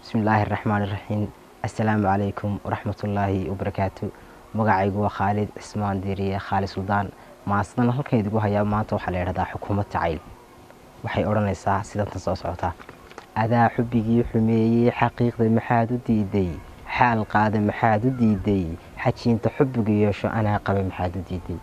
Bismillaahi raxmaani raxiim. Assalaamu calaykum waraxmatullaahi wabarakaatu. Magacaygu waa Khaalid Cismaan Diiriye, Khaalid Suldaan. Maasadan halkan idigu hayaa maanta waxaa la yidhahdaa Xukuumad Jacayl. Waxay odhanaysaa sidantan soo socota: adaa xubbigii xumeeyey, xaqiiqda maxaad u diiday? Xaal qaada maxaad u diiday? Xajiinta xubbigu yeesho anaa qaba maxaad u diiday?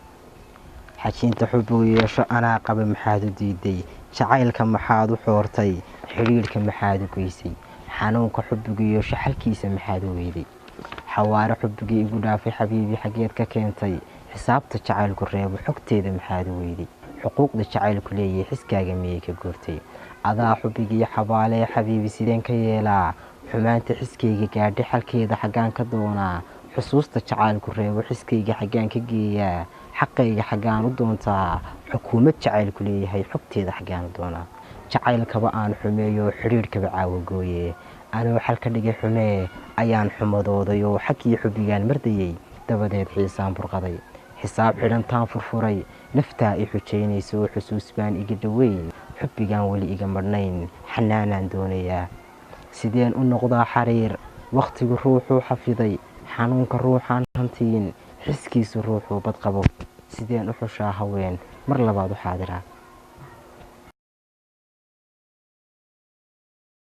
Xajiinta xubbigu yeesho anaa qaba maxaad u diiday? Jacaylka maxaad u xoortay? Xidhiidhka maxaad u geysay? Xanuunka xubbigu yeesho xalkiisa maxaad u weyday? Xawaare xubbigii igu dhaafay, xabiibi, xaggeed ka keentay? Xisaabta jacaylku reebo xogteeda maxaad u weyday? Xuquuqda jacaylku leeyahay xiskaaga miyay ka goortay? Adaa xubbigii xabaalee, xabiibi, sideen ka yeelaa? Xumaanta xiskayga gaadhay xalkeeda xaggaan ka doonaa? Xusuusta jacaylku reebo xiskayga xaggaan ka geeyaa? Xaqayga xaggaan u doontaa? Xukuumad jacaylku leeyahay xogteeda xaggaan u doonaa? Jacaylkaba aan xumeeyo, xidhiidhkaba caawa gooye, anoo xal ka dhigay xumee ayaan xumadooday oo xaggii xubbigaan mardayey. Dabadeed xiisaan burqaday, xisaab xidhantaan furfuray, naftaa i xujaynaysa oo xusuus baan iga dhoweyn, xubbigaan weli iga madhnayn, xanaanaan doonayaa. Sideen u noqdaa xariir wakhtigu ruuxuu xafiday, xanuunka ruuxaan hantiin, xiskiisu ruuxuu badqabo? Sideen u xushaa haween mar labaad u xaadiraa?